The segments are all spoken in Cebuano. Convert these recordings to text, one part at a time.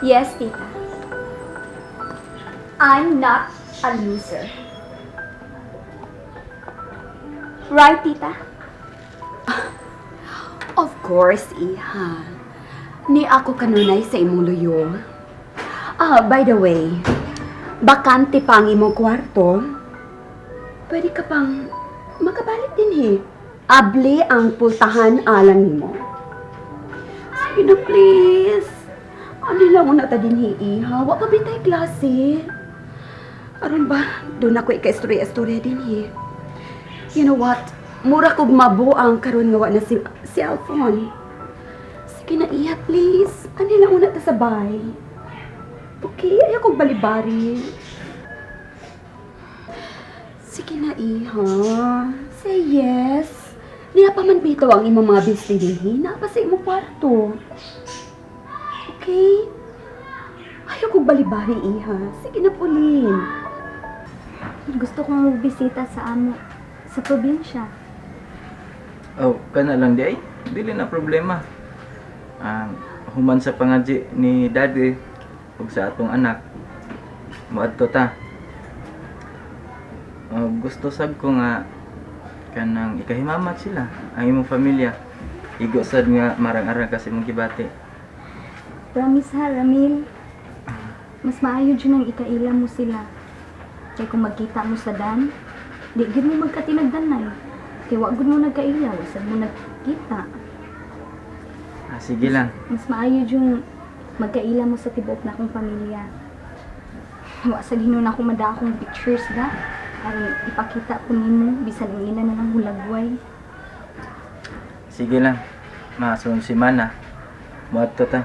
Yes, Tita. I'm not a loser. Right, Tita? Of course, iha. Ni ako kanunay sa imong luyo. Ah, by the way, bakante pa ang imong kwarto. Pwede ka pang makabalik din eh. Abli ang pultahan alang nimo. Sige na, please. Ano lang una ta din hi, iha. Wa pa bitay klase. Aron ba, doon ako ika-istorya-istorya din eh. You know what? Mura kog mabuang karon nga wa na si cellphone. Sige na, iha, please. Ano lang una ta sa bay. Okay, ayaw kong balibari. Sige na, iha. Say yes. Niya pa man bitaw ang imong mga bills dinhi. Naa pa sa imong kwarto. Okay? Ayaw kong balibari, iha. Sige na, Pauline. Gusto kong magbisita sa amo sa probinsya. Oh, kana lang di ay. Dili na problema. Human sa pangadji ni Daddy ug sa atong anak. Moadto ta. Oh, gusto sab ko nga kanang ikahimamat sila ang imong pamilya. Igo sad nga marang-arang kasi imong gibati. Promise ha, Ramil. Mas maayo dyan ang ikaila mo sila. Kay kung magkita mo sa dan, di gid mo magkatinagdanay. Kay wa gud mo nagkaila, wa sad mo nagkita. Ah, sige lang. Mas maayo dyan magkaila mo sa tibuok na akong pamilya. Wa sa hinuon ako madakong pictures da. Aron ipakita ko nimo bisan ang ila na lang hulagway. Sige lang. Masunod si Mana. Moadto ta.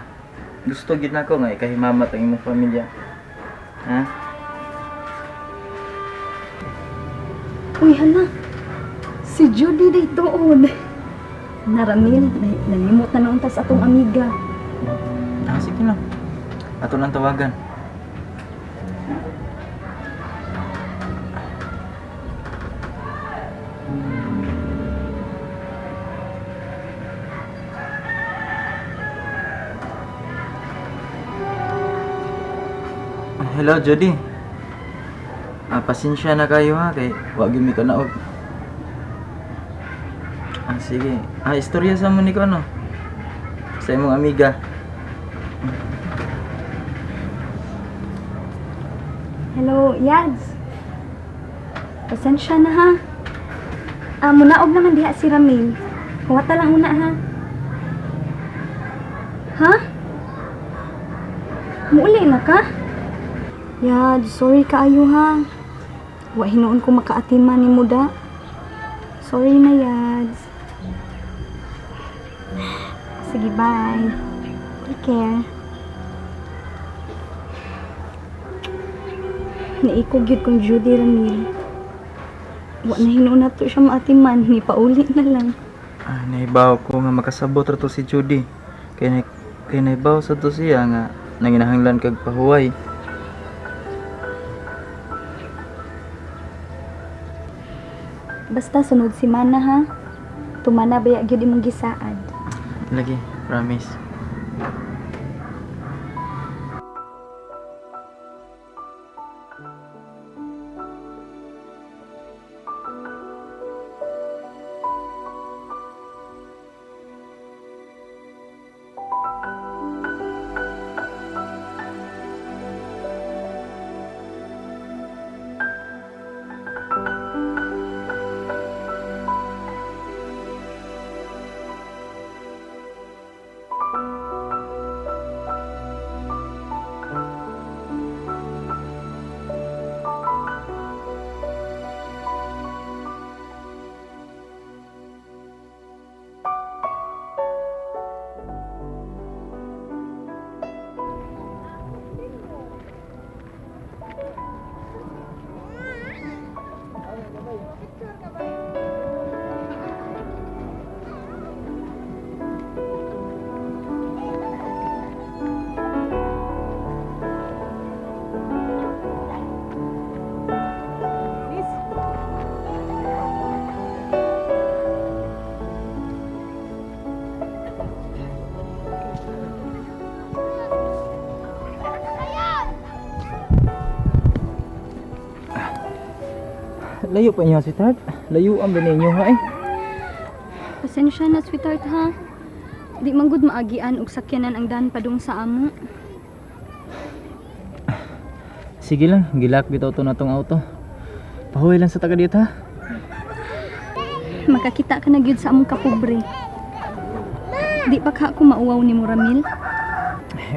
Gusto gid nako nga ikahimamat ang imong pamilya. Ha? Uy, hala. Si Judy day tuon. Naramil, nalimot na noon tas atong amiga. Ah, sige lang. Ato lang tawagan. Hello, Judy. Ah, pasensya na kayo ha, kay wa gyud mi kanaog. Ah, sige. Ah, istorya sa mo ni ko ano? Sa imong amiga. Hello, Yads. Pasensya na ha. Ah, munaog naman diha si Ramil. Huwata lang una ha. Ha? Muuli na ka? Yads, sorry kaayo ha. Wa hinuon ko makaatiman ni muda. Sorry na, Yads. Sige, bye. Take care. Naikog yun kong Judy Ramil. Wa na hinuon na to siya maatiman. Ni pauli na lang. Ah, naibaw ko nga makasabot ra to si Judy. Kay naibaw sa to siya nga nanginahanglan kag pahuway. Basta sunod si Mana ha. Tumana baya gyud imong gisaad. Lagi, promise. Layo pa inyo, sweetheart. Layo ang ba ninyo ha eh. Pasensya na, sweetheart ha. Di man gud maagian og sakyanan ang daan padung sa amo. Sige lang, gilak bitaw to na tong auto. Pahuwi lang sa taga dito ha. Makakita ka na gyud sa among kapobre. Di pa ka ako mauwaw ni mo, Ramil.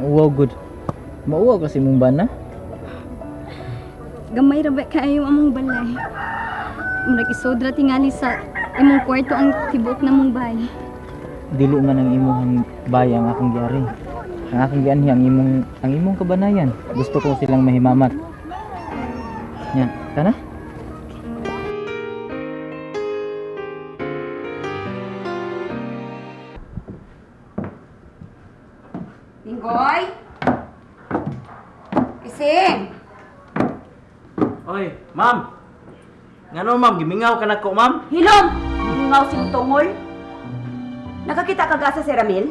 Wow, good. Mauwaw kasi mong bana. Gamay ra ba kaayo among balay. Murag isodra tingali sa imong kwarto ang tibuok namong bahay. Dili man ang imong bay ang akong giari. Ang akong gianhi ang imong kabanayan. Gusto ko silang mahimamat. Yan, kana? Minggoy? Ising! Oy, ma'am. Ngano ma'am, gimingaw ka nako, ma'am? Hilom! Hingaw si tungol. Nakakita ka gasa si Ramil?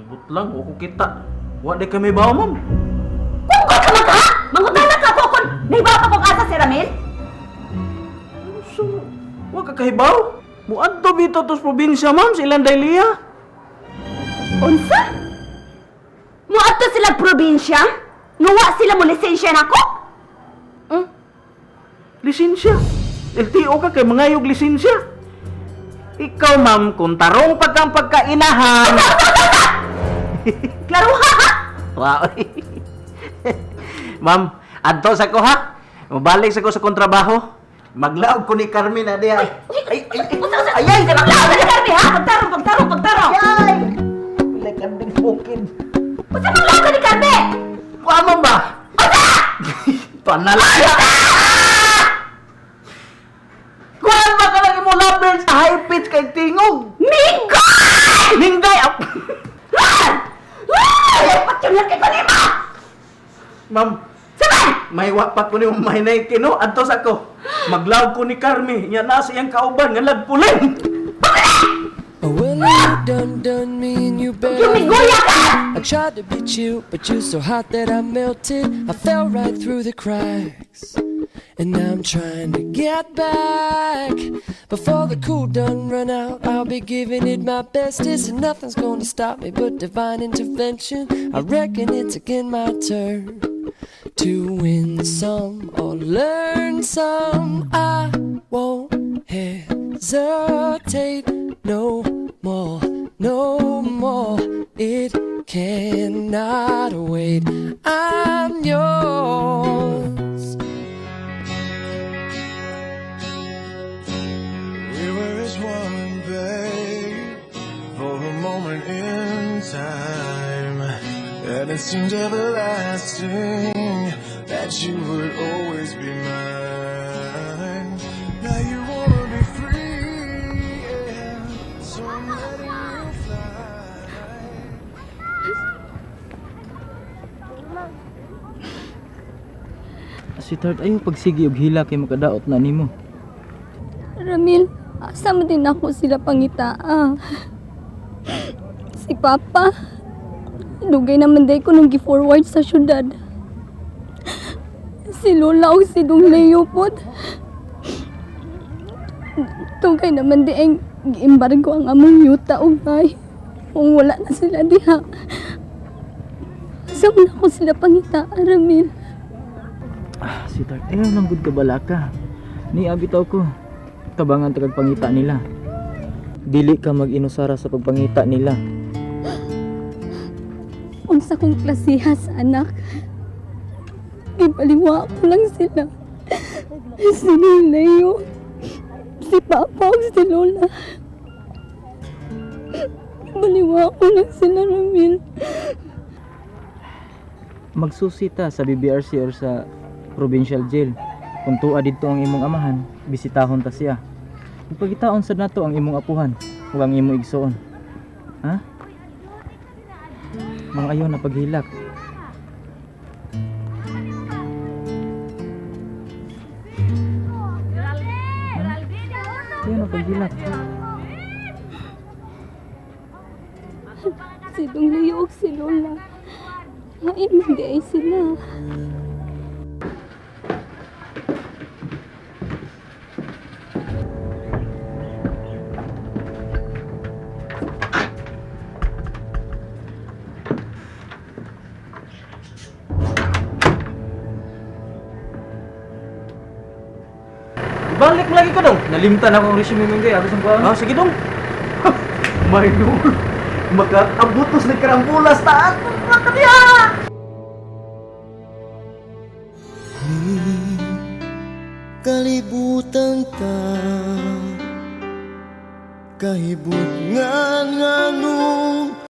But lang, wa ko kita. Wa di kami bawo, ma'am. Kung ka man ka! Mangutana ka ko kung naibaw ka kung asa si Ramil? So, wa ka kahibaw? Muadto bitaw tos probinsya, ma'am, sa ilang Dailia. Unsa? Muadto sila probinsya? Nuwa sila mo lisensya nako? Huh? Lisensya. LTO ka kay mangayog lisensya. Ikaw, ma'am, kung tarong pa kang pagkainahan. Klaro ha ha! Wow. Ma'am, adto sa ko ha. Mabalik sa ko sa kontrabaho. Maglaog ko ni Carmen na diha. Ay, ay, ay, ay, ay, maglaog na ni Carmen ha! Pagtarong, pagtarong, pagtarong! Ay! Wala kanding bukid. Unsa maglaog ka ni Carmen? Kuha mo ba? Unsa! Panalaya! Kuha ba ka lang imong lovebird sa high pitch kay tingog? Minggoy! Ninggay! Ay, patyong kay kanima! Ma'am, Sabay! may wapat ko ni may kino adto sa ko. Maglaog ko ni Carmi, nya na sa iyang kauban nga lagpulin. Oh, well, you done done me and you better. Lumiguya ka! I tried to be chill, but you're so hot that I melted. I fell right through the cracks. And now I'm trying to get back. Before the cool done run out, I'll be giving it my bestest. And nothing's gonna stop me but divine intervention. I reckon it's again my turn to win some or learn some. I won't hesitate no more, no more. It cannot wait. I'm yours. We were as one, babe, for a moment in time. And it seemed everlasting that you would always be mine. Now you wanna be free, yeah, so I'm letting you fly. Sweetheart, ayo pagsigi og hila kay makadaot na nimo. Ramil, asa man din ako sila pangita ah. Si Papa, dugay naman day ko nung gi-forward sa syudad. Si Lola o si Dong Leo pod. Tugay naman di ang giimbargo ang among yuta o bay. Kung wala na sila diha. Asa man ako sila pangita, Ramil. Ah, sweetheart, ayaw lang gud ka balaka. Ni abitaw ko. Tabangan ta kag pangita nila. Dili ka mag-inusara sa pagpangita nila. Unsa kong klasihas, anak. Gibaliwa ko lang sila. Si Leo, si Papa, ug si Lola. Gibaliwa ko lang sila, Ramil. Magsusi ta sa BBRC or sa provincial jail. Kung tuwa didto ang imong amahan, bisitahon ta siya. Ug pagitaon sad nato ang imong apuhan ug ang imong igsoon. Ha? Mga ayaw na paghilak. Ayaw na paghilak. Si Dong Leo ug si Lola. Hain man di ay sila. Ibalik lagi ko dong. Nalimtan ako ang resume mo kay ako sa kuha. Ah, sige dong. My Lord. Makabutos ni karambulas ta ako makadiya. Kalibutan ta, kahibutngan nga nung